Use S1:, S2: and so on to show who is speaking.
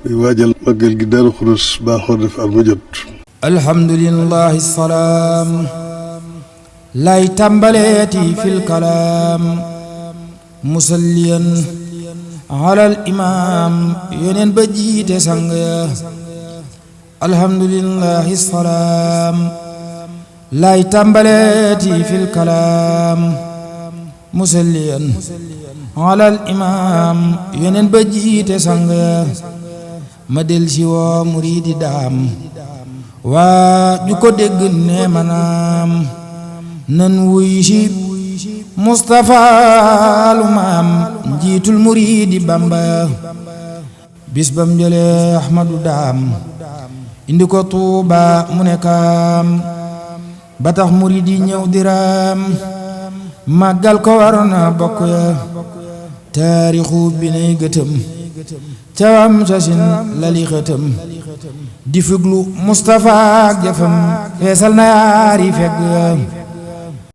S1: di waajal màggal gi Daaru Xudoos baaxoo def at ma jot.
S2: alhamdulillahi salaam lay tàmbaleeti fil kalaam musalliyan alal imaam yoneen ba jiite sang ya alhamdulillahi salaam lay tàmbaleeti fil kalaam musalliyan alal imaam yoneen ba jiite sang ya ma del si woo muriidi daam waa ju ko dégg ne manaam nan wuy si Mustafa lu maam njiitul muriidi Bamba bis bam jëlee Ahmadu daam indi ko Tuuba mu ne kaam ba tax muriidi ñëw diraam màggal ko war na bokk ya taarixu bi nay gëtëm cawam sasin lali xëtëm di fuglu Mustafa ak jëfam feesal na yaari fegg